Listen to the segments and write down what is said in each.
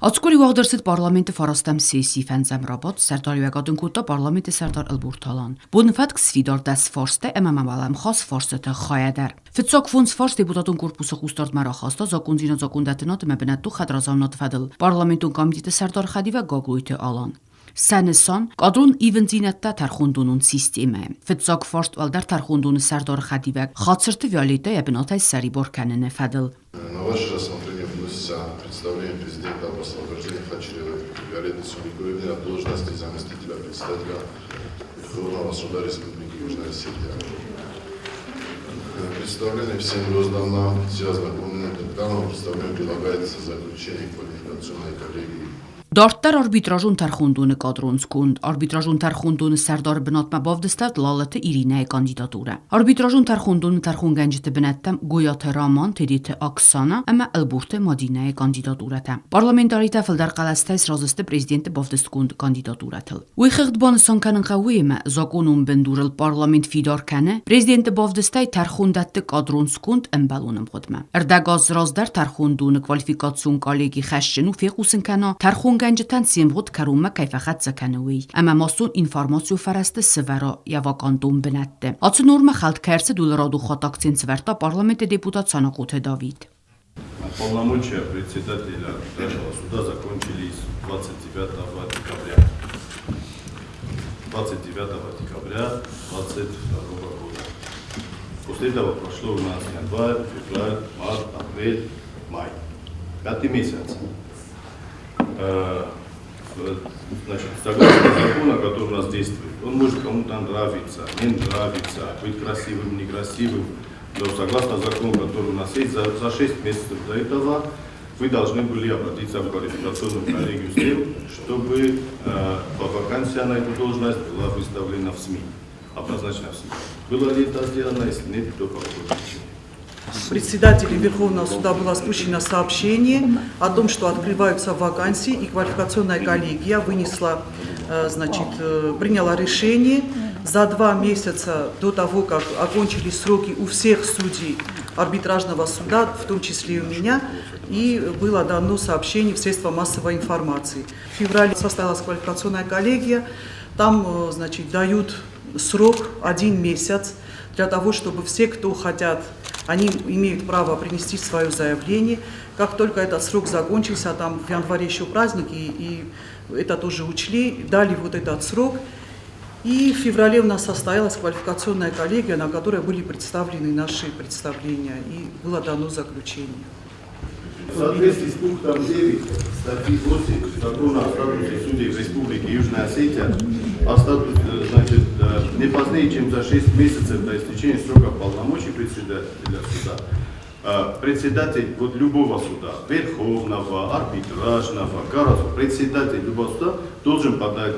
Ацы къуыри уагъд ӕрцыд парламенты фарастӕм сессийы фӕндзӕм рабадт, сӕрдариуӕгад ын кодта парламенты сӕрдар Ӕлборты Алан. Боны фӕтк сфидар дӕс фарстӕ ӕмӕ ма уӕлӕмхас фарстыты хайӕ дӕр. Фыццаг фондз фарст депутатон корпусы хъусдардмӕ рахаста закондзинад закондӕттынад ӕмӕ бынӕттон хӕдразамынады фӕдыл парламентон комитеты сӕрдары хӕдивӕг Гаглойты Алан. Сӕ нысан кадрон ивындзинӕдтӕ тӕрхондонон системӕйы. Фыццаг фарст уӕлдӕр тӕрхондоны сӕрдары хӕдивӕг Хацырты Виолеттӕ йӕ бынатӕй ссӕрибар кӕныны фӕдыл. На ваше рассмотрение вносится представление президента об освобождении Хачиревой Виолетты Суликоевны от должности заместителя председателя Верховного суда Республики Южная Осетия. Представление всем роздано, все ознакомлены. К данному представлению прилагается заключение квалификационной коллегии. Дарддӕр арбитражон тӕрхондоны кадрон сконд арбитражон тӕрхондоны сӕрдары бынатмӕ бавдыстӕуыд Лалыты Иринӕйы кандидатурӕ. Арбитражон тӕрхондоны тӕрхонгӕнджыты бынӕттӕм Гойаты Роман, Тедеты Оксана ӕмӕ Ӕлборты Мадинӕйы кандидатурӕтӕ. Парламентаритӕ фылдӕр хъӕлӕстӕй сразы сты президенты бавдыстгонд кандидатурӕтыл. Уый хыгъд банысан кӕнын хъӕуы ӕмӕ закъонон бындурыл парламент фидар кӕны президенты бавдыстӕй тӕрхондӕтты кадрон сконд ӕмбӕлон ӕмгъуыдмӕ. Ӕрдӕг аз раздӕр тӕрхондоны квалификацион коллеги хӕсджын у фехъусын кӕна, тӕрхонгӕнджытӕн се мгъуыд кӕронмӕ кӕй фӕхӕццӕ кӕны, уый, ӕмӕ массон информацион фӕрӕзты сывӕра йӕ вакантон бынӕтты. Ацы нормӕ хӕлд кӕй ӕрцыд, уый радон хатт акцент сӕвӕрдта парламенты депутат Санахъоты Давид. Полномочия председателя нашего суда закончились 29 декабря. 29 декабря 2022 года. После этого прошло у нас январь, февраль, март, апрель, май. Пятый месяц. Значит, согласно закону, который у нас действует, он может кому-то нравиться, не нравиться, быть красивым, некрасивым, но согласно закону, который у нас есть, за 6 месяцев до этого вы должны были обратиться в квалификационную коллегию с тем, чтобы вакансия на эту должность была выставлена в СМИ, обозначена в СМИ. Было ли это сделано, если нет, то по какой причине? Председателем Верховного суда было спущено сообщение о том, что открываются вакансии, и квалификационная коллегия вынесла, значит, приняла решение за 2 месяца до того, как окончились сроки у всех судей арбитражного суда, в том числе и у меня, и было дано сообщение в средства массовой информации. В феврале состоялась квалификационная коллегия, там, значит, дают срок один месяц для того, чтобы все, кто хотят, они имеют право принести свое заявление. Как только этот срок закончился, там в январе еще праздники, и это тоже учли, дали вот этот срок. И в феврале у нас состоялась квалификационная коллегия, на которой были представлены наши представления, и было дано заключение. В соответствии с пунктом 9 статьи 8 Закона о статусе судей в Республике Южная Осетия, о статусе, значит, не позднее, чем за 6 месяцев до истечения срока полномочий председателя суда, председатель вот любого суда, верховного, арбитражного, городского, председатель любого суда должен подать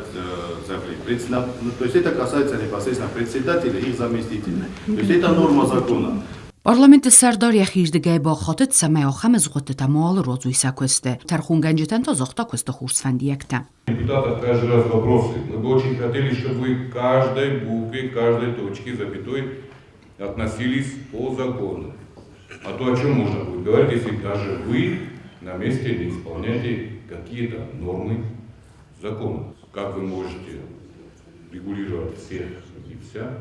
заявление. Ну, то есть это касается непосредственно председателя и их заместителей. То есть это норма закона. Парламенты сӕрдар йӕхирдыгӕй бахатыд, цӕмӕй ахӕм ӕзгъуыдтытӕ ма руадзой сӕ куысты. Тӕрхонгӕнджытӕн та загъта куысты хорз фӕндиӕгтӕ. Депутатов каждый раз вопросы. Мы бы очень хотели, чтобы вы к каждой букве, каждой точке, запятой относились по закону. А то о чем можно будет говорить, если даже вы на месте не исполняете какие-то нормы закона? Как вы можете регулировать всех и вся,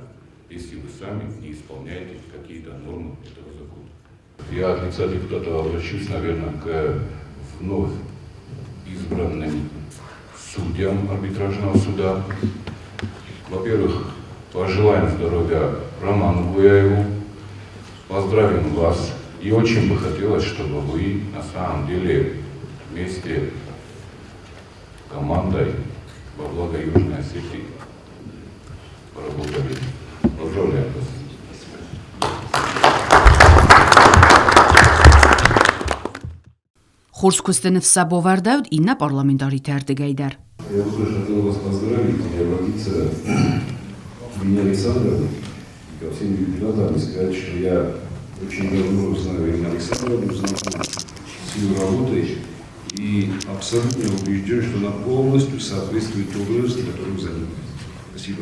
если вы сами не исполняете какие-то нормы этого закона? Я от лица депутата обращусь, наверное, к вновь избранным судьям арбитражного суда. Во-первых, пожелаем здоровья Роману Гуяеву, поздравим вас. И очень бы хотелось, чтобы вы на самом деле вместе командой во благо Южной Осетии поработали. Поздравляем вас. Хорз куысты ныфс сӕ бавӕрдӕуыд иннӕ парламентариты ӕрдыгӕй дӕр. Я бы тоже хотел вас поздравить и обратиться к Ирине Александровне и ко всем депутатам и сказать, что я очень давно знаю Ирину Александровну, знаком с ее работой и абсолютно убежден, что она полностью соответствует той должности, которую занимает. Спасибо.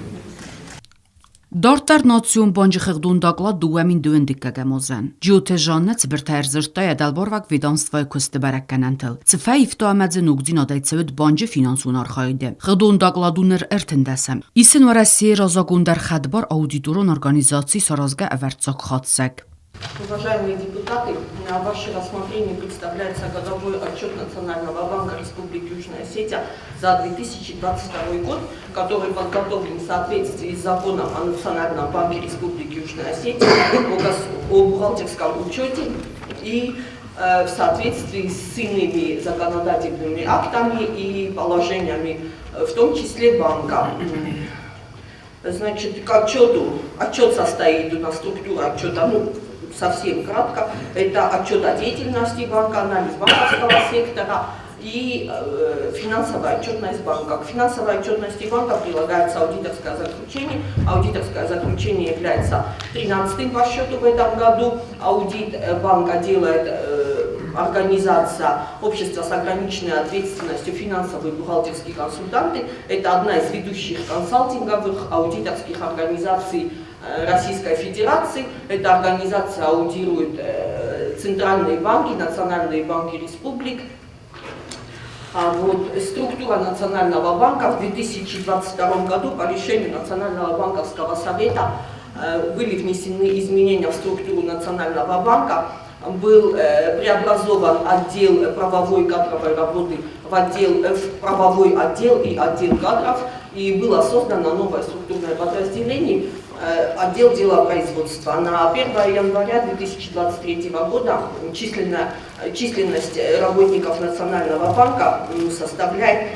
Дарддӕр Национ банджы хыгъдон доклад 2021 азӕн. Джиоты Жаннӕ цыбыртӕй ӕрдзырдта йӕ дӕлбарвӕг ведомствойы куысты бӕрӕггӕнӕнтыл. Цы фӕивта ӕмӕ дзы ногдзинадӕй цӕуы банджы финансон архайды. Хыгъдон доклад у ныр 13-ӕм. Исын Уӕрӕсейы разагондӕр хӕдбар аудиторон организаци саразгӕ ӕвӕрццаг хатдзӕг. Уважаемые депутаты, на ваше рассмотрение представляется годовой отчет Национального банка Республики Южная Осетия за 2022 год, который подготовлен в соответствии с законом о Национальном банке Республики Южная Осетия, о бухгалтерском учете и в соответствии с иными законодательными актами и положениями, в том числе банка. Значит, к отчету, отчет состоит у нас структура отчета, ну, совсем кратко, это отчет о деятельности банка, анализ банковского сектора и финансовая отчетность банка. К финансовой отчетности банка прилагается аудиторское заключение. Аудиторское заключение является 13-м по счету в этом году. Аудит банка делает организация Общества с ограниченной ответственностью финансовые бухгалтерские консультанты. Это одна из ведущих консалтинговых аудиторских организаций Российской Федерации. Эта организация аудирует центральные банки, национальные банки республик. Вот, структура Национального банка в 2022 году по решению Национального банковского совета были внесены изменения в структуру Национального банка. Был преобразован отдел правовой кадровой работы в отдел, в правовой отдел и отдел кадров, и было создано новое структурное подразделение отдел делопроизводства. На 1 января 2023 года численность работников Национального банка составляет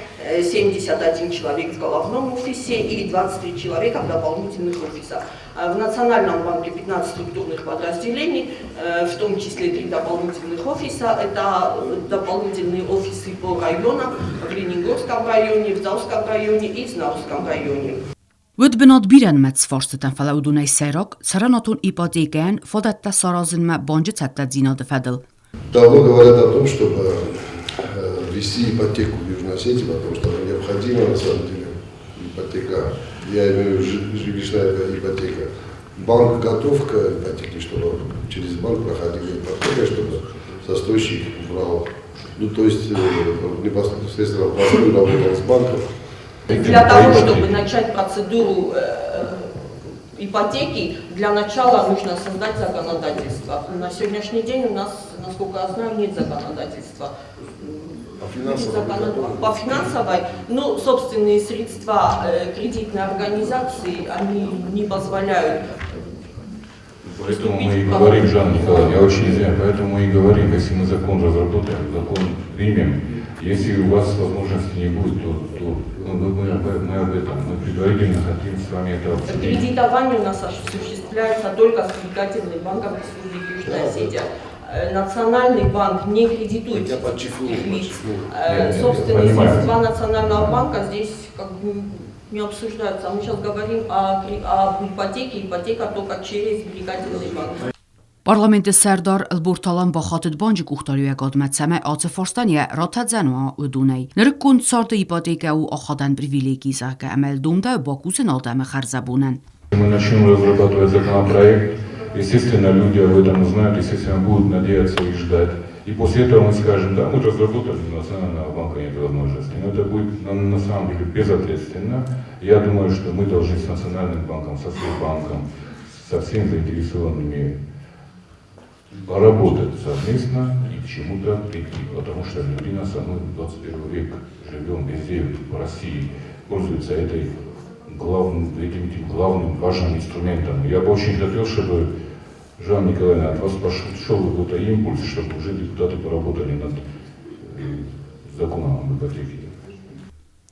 71 человек в головном офисе и 23 человека в дополнительных офисах. В Национальном банке 15 структурных подразделений, в том числе 3 дополнительных офиса. Это дополнительные офисы по районам в Ленингорском районе, в Зауском районе и в Знаурском районе. Уыд бынат бирӕ нымӕц фарстытӕн, фӕлӕ уыдонӕй сӕйраг цӕрӕнуатон ипотекӕйӕн фадӕттӕ саразынмӕ банджы цӕттӕдзинады фӕдыл. Давно говорят о том, чтобы ввести ипотеку в Южной Осетии, потому что она необходима на самом деле, ипотека. Я имею в виду жилищная ипотека. Банк готов к ипотеке, чтобы через банк проходила ипотека, чтобы застройщик брал, ну то есть непосредственно вплотную работал с банком. Для того, чтобы начать процедуру ипотеки, для начала нужно создать законодательство. На сегодняшний день у нас, насколько я знаю, нет законодательства. По финансовой? По финансовой, ну, собственные средства кредитной организации, они не позволяют. Поэтому мы и говорим, Жанна Николаевна, я очень извиняюсь, поэтому мы и говорим, если мы закон разработаем, закон примем, если у вас возможности не будет, то мы об этом, мы предварительно хотим с вами это обсудить. Кредитование у нас осуществляется только сберегательным банком Республики Южная Осетия. Национальный банк не кредитует физических лиц. Собственные средства Национального банка здесь как бы не обсуждаются. Мы сейчас говорим об ипотеке, ипотека только через сберегательный банк. Парламенты сӕрдар Ӕлборты Алан бахатыд банджы къухдариуӕгадмӕ, цӕмӕй ацы фарстӕн йӕ ратӕдзӕн уа уыдонӕй. Нырыккон царды ипотекӕ у ахадӕн привилеги, зӕгъгӕ, ӕмӕ йыл домдӕуы бакусын адӕмы хӕрзӕбонӕн. Мы начнем разрабатывать законопроект. Естественно, люди об этом узнают, естественно, будут надеяться и ждать. И после этого мы скажем, да, мы разработали, но Национального банка нет возможности. Но это будет на самом деле безответственно. Я думаю, что мы должны с Национальным банком, со Сбербанком, со всеми заинтересованными поработать совместно и к чему-то прийти. Потому что люди на самом 21 век живем везде, в России, пользуются этой этим главным важным инструментом. Я бы очень хотел, чтобы, Жанна Николаевна, от вас пошел какой-то импульс, чтобы уже депутаты поработали над законом об ипотеке.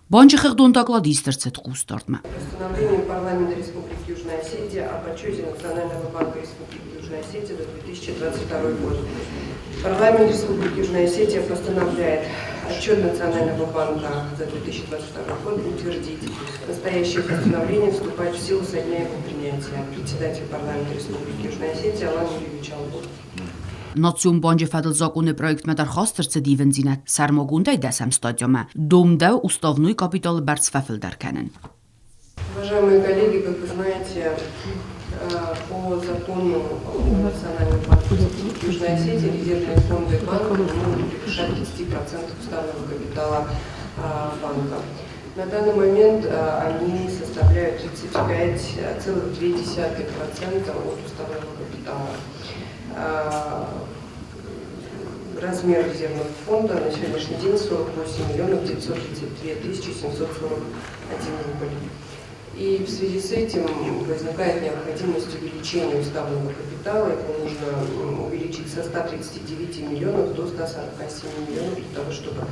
Банджы хыгъдон доклад ист ӕрцыд хъусдардмӕ. Постановление парламента Республики Южная Осетия об отчете Национального банка Республики Южная Осетия за 2022 год. Парламент Республики Южная Осетия постановляет отчет Национального банка за 2022 год утвердить. Настоящее постановление вступает в силу со дня его принятия. Председатель парламента Республики Южная Осетия Алан Юрьевич Албут. Национ банджы фӕдыл закъоны проектмӕ дӕр хаст ӕрцыд ивындзинад сӕрмагондӕй дӕсӕм статьямӕ. Домдӕуы уставной капиталы бӕрц фӕфылдӕр кӕнын. Уважаемые коллеги, как вы знаете, по закону о Национальном банке Республики Южная Осетия резервные фонды банка не могут превышать 30% уставного капитала банка. На данный момент они составляют 35,2% от уставного капитала. Размер резервного фонда на сегодняшний день 48 миллионов 932 тысячи 741 рубль. И в связи с этим возникает необходимость увеличения уставного капитала. Его нужно увеличить со 139 миллионов до 147 миллионов для того, чтобы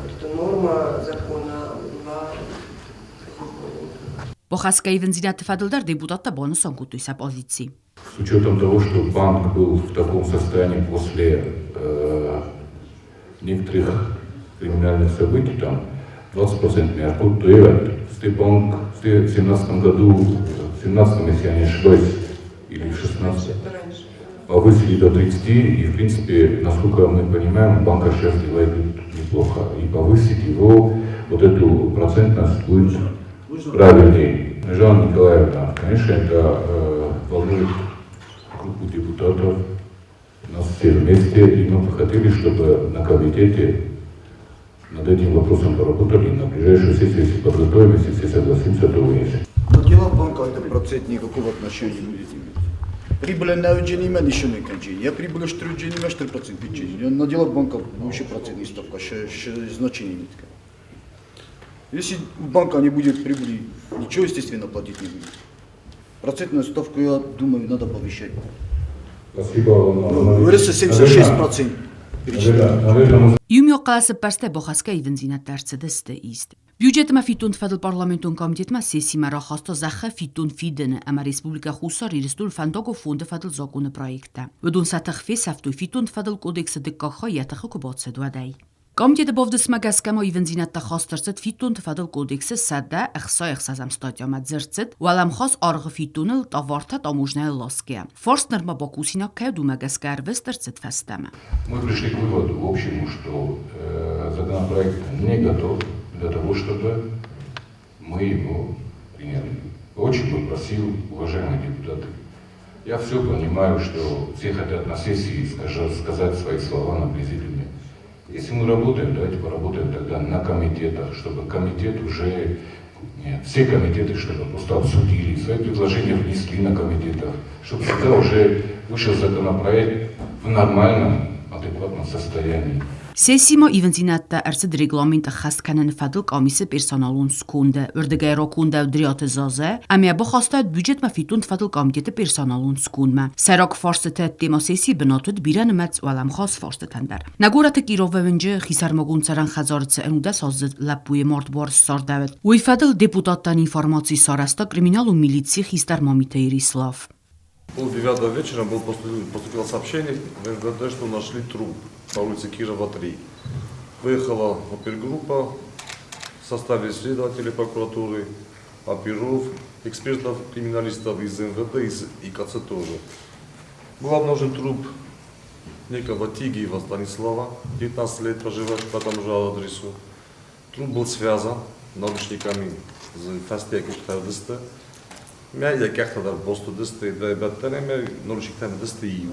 вот эта норма закона была выполнена. Бахӕсгӕ ивындзинӕдты фӕдыл дӕр депутаттӕ банысан кодтой сӕ позици. С учетом того, что банк был в таком состоянии после некоторых криминальных событий, там 20% банк в 2017 году, в 17 если я не ошибаюсь, или в 16 повысили до 30, и в принципе, насколько мы понимаем, у банка сейчас дела идут неплохо. И повысить его, вот эту процентность будет правильнее. Жанна Николаевна, конечно, это волнует группу депутатов, нас все вместе, и мы бы хотели, чтобы на комитете над этим вопросом поработали, на ближайшую сессию, если подготовим, если все согласимся, то вынесем. Но дела банка это процент никакого отношения не будет иметь. Прибыли на уджениме ничего не кончи. Я прибыли 4 4% На дела банка вообще процентная ставка, значения нет. Если у банка не будет прибыли, ничего, естественно, платить не будет. Процентную ставку, я думаю, надо повышать. Спасибо вам. Вырос 76%. Иумиаг хъӕлӕсӕппӕрстӕй бахӕсгӕ ивындзинӕдтӕ ӕрцыдысты ист. Бюджет ӕмӕ фиддонты фӕдыл парламентон комитетмӕ сессимӕ рахаста зӕххы фиддон фидыны ӕмӕ Республикӕ Хуссар Ирыстоны фӕндагон фонды фӕдыл закъоны проекттӕ. Уыдон сӕ тых фесӕфтой фиддонты фӕдыл кодексы дыккаг хай йӕ тыхы куы бацыд, уӕдӕй. Комитеты бавдыстмӕ гӕсгӕ ма ивындзинӕдтӕ хаст ӕрцыд фиддонты фӕдыл кодексы 166-ӕм статьямӕ. Дзырд цыд уӕлӕмхас аргъы фиддоныл товартӕ таможнӕйыл ласгӕйӕ. Фарст нырма бакусинаг кӕй уыд, уымӕ гӕсгӕ ӕрвыст ӕрцыд фӕстӕмӕ. Мы пришли к выводу общему, что законопроект не готов для того, чтобы мы его приняли. Очень бы просил, уважаемые депутаты, я все понимаю, что все хотят на сессии сказать свои слова на президиуме. Если мы работаем, давайте поработаем тогда на комитетах, чтобы комитет уже, нет, все комитеты, чтобы просто обсудили, свои предложения внесли на комитетах, чтобы сюда уже вышел законопроект в нормальном, адекватном состоянии. Сессимӕ ивындзинӕдтӕ ӕрцыд регламент ӕххӕст кӕныны фӕдыл къамисы персоналон сконды. Уырдыгӕй ракондӕуыд Дриаты Заза ӕмӕ бахастӕуыд бюджетмӕ фиддонты фӕдыл комитеты персоналон скондмӕ. Сӕйраг фарстыты ӕдде ма сессийы бынат уыд бирӕнымӕц уӕлӕмхас фарстытӕн дӕр. Нӕ горӕты Кировы уынджы хисӕрмагонд цӕрӕн хӕдзары цы 11-аздзыд лӕппуйы мард буар ссардӕуыд, уый фӕдыл депутаттӕн информаци сарӕзта криминалон милицийы хистӕр Мамиты Ерислав. 8:30 вечера было поступило сообщение в МВД, что нашли труп по улице Кирова, 3. Выехала опергруппа в составе следователей прокуратуры, оперов, экспертов, криминалистов из МВД, из ИКЦ тоже. Был обнаружен труп некого Тигиева Станислава, 19 лет, проживающего по тому же адресу. Труп был связан наручниками с Мя я как-то просто дысты наручниками дысты и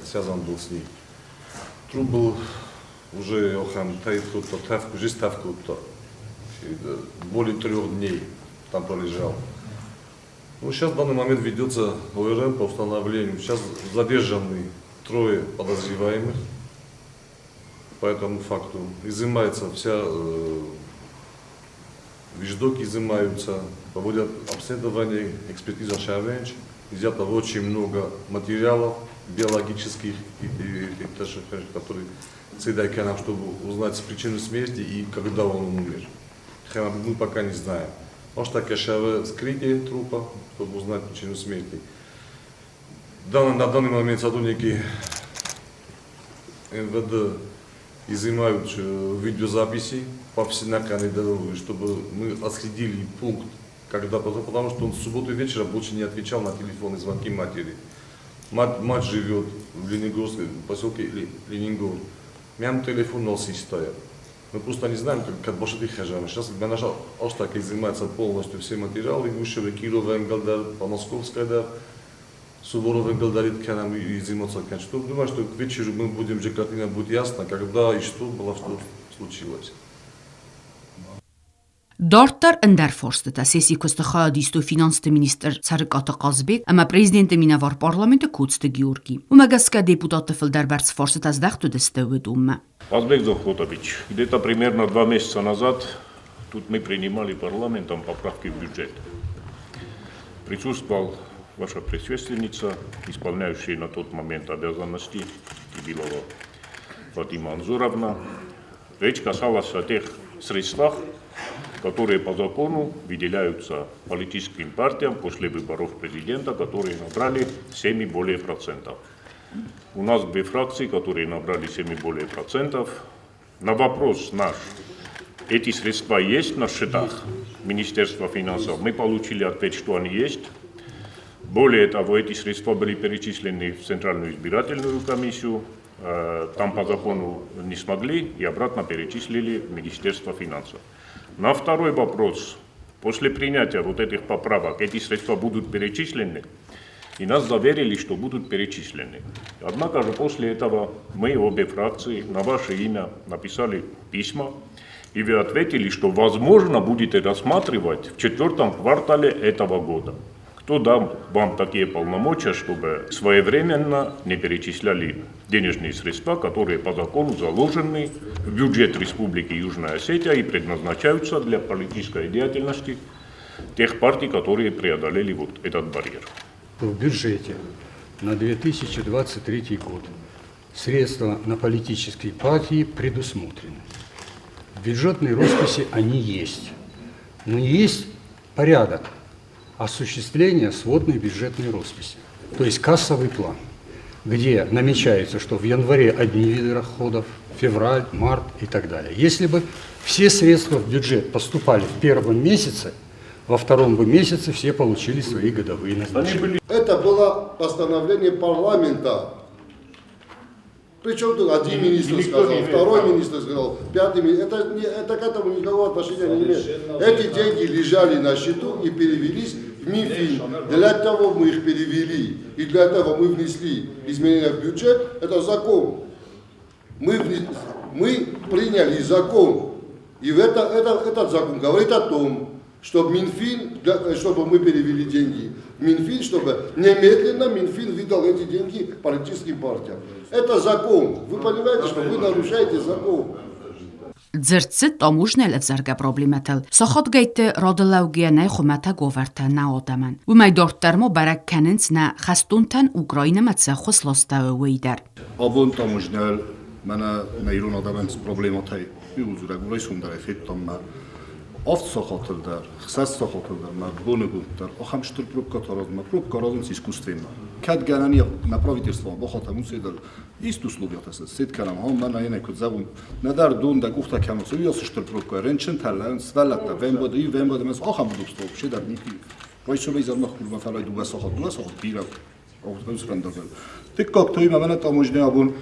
связан был с ней. Труп был уже охам тевку, более 3 дней там пролежал. Ну, сейчас в данный момент ведется ОРМ по установлению. Сейчас задержаны 3 подозреваемых по этому факту. Изымается вся, вещдоки изымаются, проводят обследование, экспертиза Шавенч. Изъято очень много материалов биологических, которые нам, чтобы узнать причину смерти и когда он умер. Мы пока не знаем. Может, так вскрытие трупа, чтобы узнать причину смерти. На данный момент сотрудники МВД изымают видеозаписи по всей дороге, чтобы мы отследили пункт, когда, потому что он в субботу вечером больше не отвечал на телефонные звонки матери. Мать живет в Ленингорске, в поселке Ленингор. Мям телефон носит стоят. Мы просто не знаем, как башаты хажам. Сейчас для наша так изымаются полностью все материалы, имущество Кирова, Энгелдар, по Московской, да, Суворов, Энгелдарит, Кенам и изыматься. Что думаю, что к вечеру мы будем, уже картина будет ясна, когда и что было, что случилось. Дарддӕр ӕндӕр фарстытӕ сессийы куысты хайад истой финансты министр Цӕрыкъаты Хъазбег ӕмӕ президенты минӕвар парламенты Коцты Георгий. Уымӕ гӕсгӕ депутатты фылдӕр бӕрц фарстытӕ здӕхт уыдысты уыдонмӕ. Казбек Зохлотович, где-то примерно 2 месяца назад тут мы принимали парламентом поправки в бюджет. Присутствовал ваша предшественница, исполняющая на тот момент обязанности Тибилова Фатима Анзуровна. Речь касалась о тех средствах, которые по закону выделяются политическим партиям после выборов президента, которые набрали 7 и более процентов. У нас две фракции, которые набрали 7 и более процентов. На вопрос наш, эти средства есть на счетах Министерства финансов, мы получили ответ, что они есть. Более того, эти средства были перечислены в Центральную избирательную комиссию, там по закону не смогли и обратно перечислили в Министерство финансов. На второй вопрос, после принятия вот этих поправок, эти средства будут перечислены, и нас заверили, что будут перечислены. Однако же после этого мы, обе фракции, на ваше имя написали письма, и вы ответили, что возможно будете рассматривать в четвертом квартале этого года. Кто дал вам такие полномочия, чтобы своевременно не перечисляли денежные средства, которые по закону заложены в бюджет Республики Южная Осетия и предназначаются для политической деятельности тех партий, которые преодолели вот этот барьер? В бюджете на 2023 год средства на политические партии предусмотрены. В бюджетной росписи они есть. Но есть порядок осуществления сводной бюджетной росписи, то есть кассовый план, где намечается, что в январе одни виды расходов, февраль, март и так далее. Если бы все средства в бюджет поступали в первом месяце, во втором бы месяце все получили свои годовые назначения. Это было постановление парламента. Причем тут один министр Никто сказал, не имеет второй права. Министр сказал, пятый министр. Это, не, это к этому никакого отношения не имеет. Эти деньги лежали на счету и перевелись в Минфин. Для того мы их перевели и для этого мы внесли изменения в бюджет. Это закон. Мы приняли закон. И этот закон говорит о том, чтобы Минфин, чтобы мы перевели деньги в Минфин, чтобы немедленно Минфин выдал эти деньги политическим партиям. Это закон. Вы понимаете, что вы нарушаете закон. Дзырд цыд таможнӕйыл ӕвзӕргӕ проблемӕтыл. Сахатгӕйтты рады лӕугӕйӕ нӕй хуымӕтӕг уавӕртӕ нӕ адӕмӕн. Уымӕй дарддӕр ма бӕрӕг кӕнынц нӕ хӕстонтӕн Украинӕмӕ цы ӕххуыс ластӕуы, уый дӕр. Абон таможнӕйыл мӕнӕ нӕ ирон адӕмӕн цы проблемӕтӕй иу дзурӕг райсом дӕр ӕй федтам мӕ авд сахатыл дӕр, хсӕз сахатыл дӕр, мӕ боныгон дӕр ахӕм стыр пробкӕтӕ аразынмӕ. Пробка аразынц искусственно. Кӕд гӕнӕн и нӕ правительство бахатӕм уыцы дӕр ист условиятӕ сет кӕнӕм, ха мӕнӕ йын куыд зӕгъон, нӕдӕр дон дӕ къухтӕ кӕнынц, уый ацы стыр пробка, рынчынтӕ лӕууынц, сывӕллӕттӕ, вембоды, иу вембоды мӕ ахӕм удобство вообще дӕр никуы. Райсомӕй изӕрмӕ хурмӕ фӕлӕ 2 сахат, 2 сахат бирӕ фӕндагыл. Дыккаг той мӕнӕ таможня абон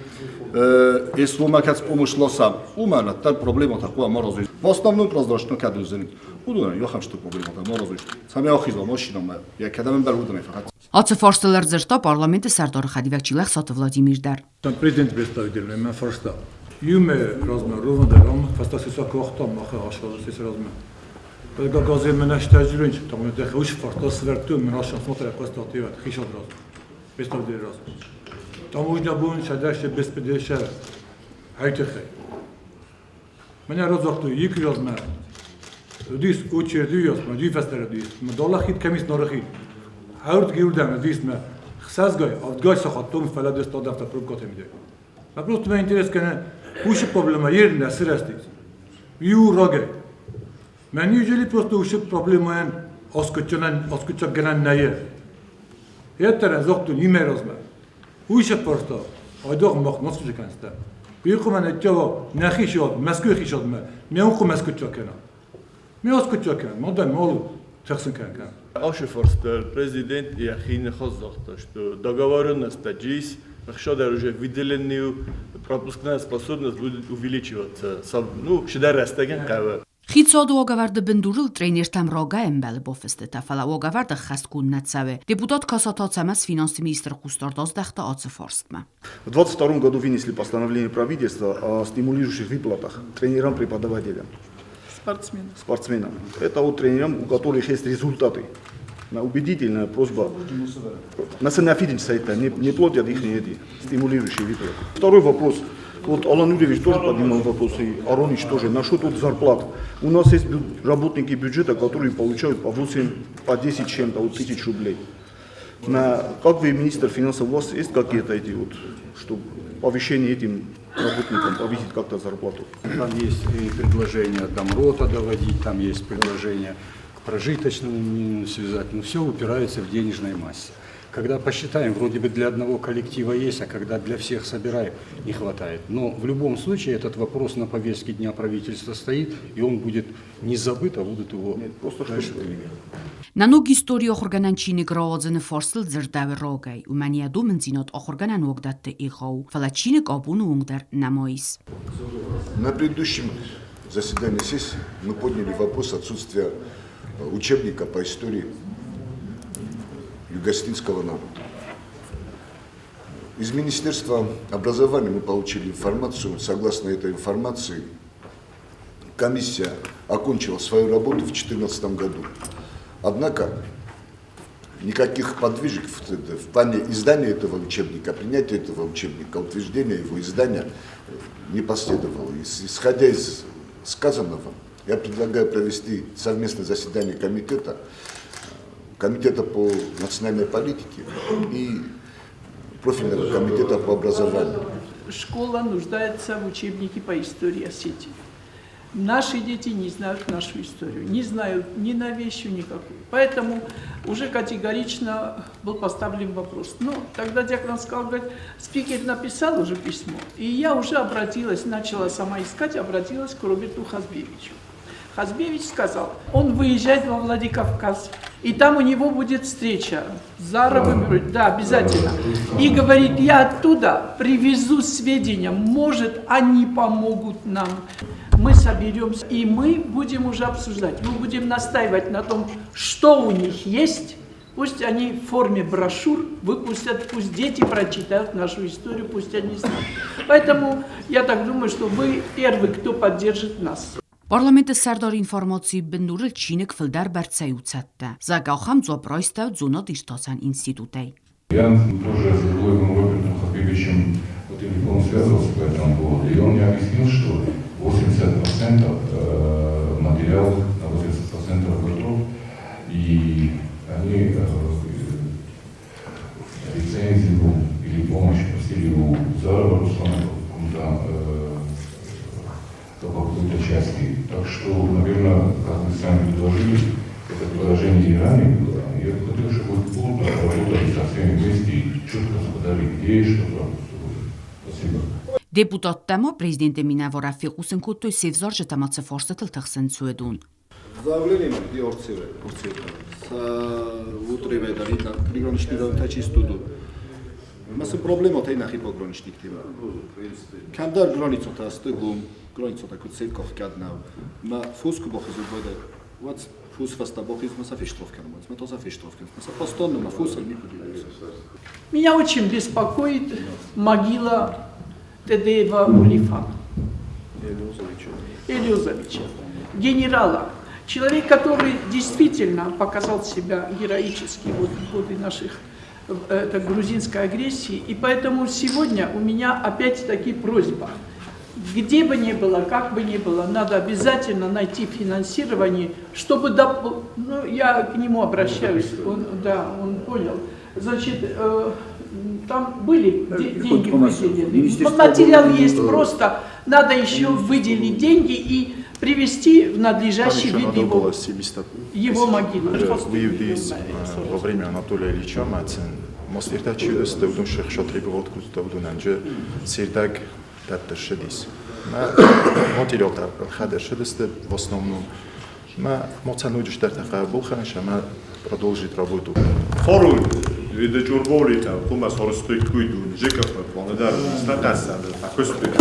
СВО-мӕ кӕд помощь ласӕм, уымӕн ӕддӕр проблемӕтӕ хъуамӕ аразой. В основном прозрачно кӕд уыдзӕн, уыдонӕн ахӕм стыр проблемӕтӕ ма аразой. Цӕмӕй ахиза машинӕмӕ, йӕ кӕдӕм ӕмбӕлы, уыдонӕй фӕхӕццӕ. Ацы фарстыл ӕрдзырдта парламенты сӕрдары хӕдивӕг Чилӕхсаты Владимир дӕр. Президент представитель мӕ фарста. Иумӕ размӕ ровно фӕстӕ сӕ махы ашвазы размӕ. Газе мен тәҗрүн там это хуш фарста сверту мен ашан смотря просто хишад раз. Представитель раз. Таможня бун шадаше беспедеше хайтехе. Меня разохту ик размӕ. Дис очереди ясма, ди фестер дис. Ма долахит кемис нарахит. Хаврд гирдам дис ма. Хсазгай, авдгай сахаттум фаладес тадафта пробка темиде. Ма просто ме интерес кene ушы проблема yerinde sırastıyız. Ю раге. Мен usually просто ушы проблемаен аскуччанан аскучча генен нее. Yeter зохту ниме разма. Ушы просто айдог мах носку канста. Бийху мен этява нахишод, Москвы хишод ме. Мен ху Москвы кена. Мен аскучча кена. Мада мол тахсын кен. Ашы фарстар президент яхин хазахта, что договоренность здесь. Ӕхсадӕр уже выделенную пропускная способность будет увеличиваться. Ну, всегда рӕстӕгӕн хъӕуы. Хицауады уагӕвӕрды бындурыл тренертӕм рагӕй ӕмбӕлы бафыстытӕ, фӕлӕ уагӕвӕрд ӕххӕстгонд нӕ цӕуы. Депутат Касаты Ацӕмӕз финансты министры хъусдард аздӕхта ацы фарстмӕ. В 2022 году вынесли постановление правительства о стимулирующих выплатах тренерам-преподавателям. Спортсменам. Спортсменам. Это вот тренерам, у которых есть результаты. Убедительная просьба. На это не платят их эти стимулирующие выплаты. Второй вопрос. Вот Алан Юрьевич тоже поднимал вопрос, и Аронич тоже, насчет вот зарплат. У нас есть работники бюджета, которые получают по 8, по 10 чем-то, вот тысяч рублей. Как вы, министр финансов, у вас есть какие-то эти вот, чтобы повышение этим работникам, повысить как-то зарплату? Там есть и предложение до МРОТа доводить, там есть предложение к прожиточному минимуму связать, но все упирается в денежной массе. Когда посчитаем, вроде бы для одного коллектива есть, а когда для всех собираем, не хватает. Но в любом случае этот вопрос на повестке дня правительства стоит, и он будет не забыт, а будут его дальше двигать. Нӕ ног историйы ахуыргӕнӕн чиныг рауадзыны фарстыл дзырдӕуы рагӕй, уымӕн йӕ домындзинад ахуыргӕнӕн уагдӕтты егъау у, фӕлӕ чиныг абоны онг дӕр нӕма ис. На предыдущем заседании сессии мы подняли вопрос отсутствия учебника по истории юго-осетинского народа. Из Министерства образования мы получили информацию. Согласно этой информации, комиссия окончила свою работу в 2014 году. Однако никаких подвижек в плане издания этого учебника, принятия этого учебника, утверждения его издания не последовало. Исходя из сказанного, я предлагаю провести совместное заседание комитета по национальной политике и профильного комитета по образованию. Школа нуждается в учебнике по истории Осетии. Наши дети не знают нашу историю, не знают ни новейшую никакую. Поэтому уже категорично был поставлен вопрос. Ну, тогда декан сказал, говорит, спикер написал уже письмо, и я уже обратилась, начала сама искать, обратилась к Роберту Хазбевичу. Хазбевич сказал, он выезжает во Владикавказ, и там у него будет встреча с Заровым, да, обязательно. И говорит, я оттуда привезу сведения, может, они помогут нам. Мы соберемся, и мы будем уже обсуждать, мы будем настаивать на том, что у них есть, пусть они в форме брошюр выпустят, пусть дети прочитают нашу историю, пусть они знают. Поэтому я так думаю, что вы первый, кто поддержит нас. Парламенты сӕрдары информацийы бындурыл чиныг фылдӕр бӕрцӕй у цӕттӕ. Зӕгъгӕ, ахӕм дзуапп райстӕуыд зонад-иртасӕн институтӕй. Я тоже с Гаглоевым Робертом Хабибовичем по телефону связывался по этому поводу, и он мне объяснил, что 80% материалов, на 80% готов, и они лицензию или помощь просили у Зарова Руслана по какой-то части. Так что, наверное, как вы сами предложили, это предложение и ранее было. Я бы хотел, чтобы вы плотно работали со всеми вместе и четко сказали, где и что Спасибо. Депутаттӕ ма президенты минӕварӕн фехъусын кодтой се взарджытӕ ӕмӕ цы фарстытыл тыхсынц, уыдон. Заявление ди орциве, орциве. Са утриве да видна пригранични да тачи студу. Масса проблема та нахи пограничник тива. Кемдар границата стыгум, границата куд севкох каднав. Ма фуску бохизу боде. Вац фус фаста бохиз маса фиштровкен, ма тоса фиштровкен. Маса постоянно ма фусел никуди. Меня очень беспокоит могила Тедеева Улифана. Элиозовича. Генерала. Человек, который действительно показал себя героически вот, в годы наших это, грузинской агрессии. И поэтому сегодня у меня опять-таки просьба. Где бы ни было, как бы ни было, надо обязательно найти финансирование, чтобы... Ну, я к нему обращаюсь, он, да, он понял. Значит, там были деньги выделены. Материал есть, просто надо еще выделить деньги и привести в надлежащий вид его могилу. Во время Анатолия Ильича в основном. Ма моцануджштарта хабулхан шама продолжить работу. Хорун видечурболита кума сорстуйкуйдун жекафа планедар статаса акустик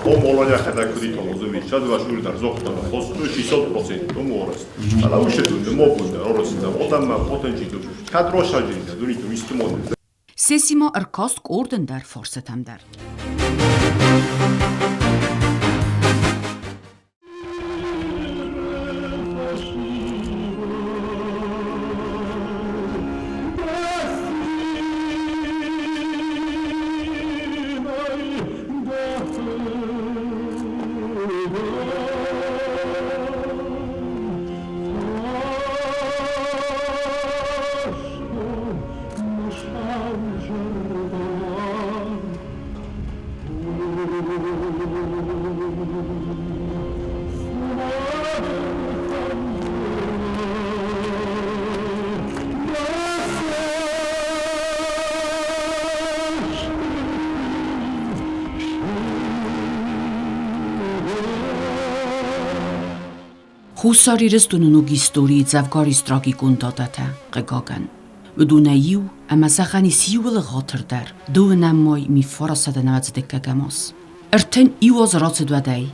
омолоня хадакудито лозуми шадвашурдар зохтана хосту 60% уморос. Ала ушедун мобунда оросида одамма потенчиту кадрошаджинда дуниту мистумон. Сесима ӕркаст къордӕн дӕр фарсатӕм дӕр. Хуссар Ирыстоны ног историйы дзӕвгар ис трагикон датӕтӕ, хъыгагӕн. Уыдонӕй иу ӕмӕ зӕгъӕн ис иууыл ӕгъатырдӕр, дыууынӕм май 1995 аз. 31 азы рацыд уӕдӕй.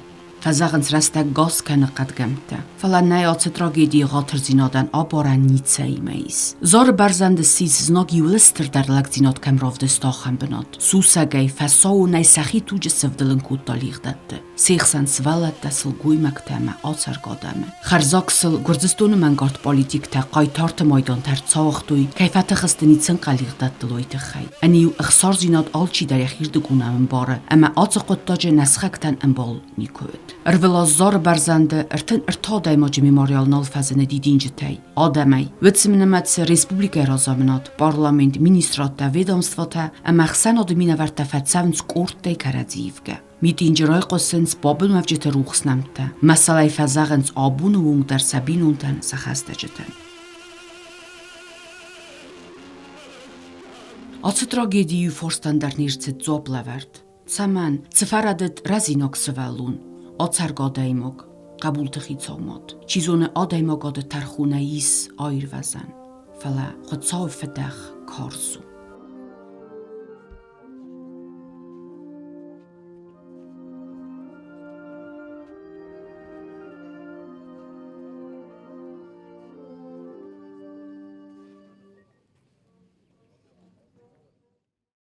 Фӕзӕгъынц, рӕстӕг гас кӕны хъӕдгӕмттӕ. Фӕлӕ нӕй ацы трагедийы ӕгъатырдзинадӕн абарӕн ницӕимӕ ис. Зары бӕрзӕнды ссис знаг иууыл стырдӕр лӕгдзинад кӕм равдыста, ахӕм бынат. Сусӕгӕй, фӕсауонӕй сӕхи туджы сывдылын кодта лигъдӕтты. Се хсӕн сывӕллӕттӕ, сылгоймӕгтӕ ӕмӕ ацӕргӕ адӕмы. Хӕрзаг сыл Гуырдзыстоны мӕнгард политиктӕ хъайтарты майдантӕ ӕрцауыгътой, кӕй фӕтых сты ницынхъӕл лигъдӕттыл, уый тыххӕй. Ӕниу, ӕхсардзинад алчидӕр йӕхирдыгонау ӕмбары, ӕмӕ ацы хъуыддаджы нӕ сыхӕгтӕн ӕмбал никуы уыд. Ӕрвылаз Зары бӕрзӕнды 33 адӕймаджы мемориал нал фӕзыны дидинджытӕй, адӕмӕй. Уыцы нымӕцы республикӕйы разамынад, парламент, министрадтӕ, ведомствотӕ ӕмӕ ӕхсӕнады минӕвӕрттӕ фӕцӕуынц къордтӕй кӕрӕдзи ивгӕ. Митинджы райхъуысынц бабынуӕвджыты рухс нӕмттӕ, мӕсӕлӕй фӕзӕгъынц абоны онг дӕр сӕ бинонтӕн, сӕ хӕстӕджытӕн. Ацы трагедийы фарстӕн дӕр не рцыд дзуапп лӕвӕрд. Цӕмӕн, цы фӕрӕдыд рӕзинаг сывӕллон, ацӕргӕ адӕймаг, хъӕбулты хицау мад? Чи зоны, адӕймагады тӕрхонӕй ис аирвӕзӕн, фӕлӕ Хуыцауы фыдӕх карз у.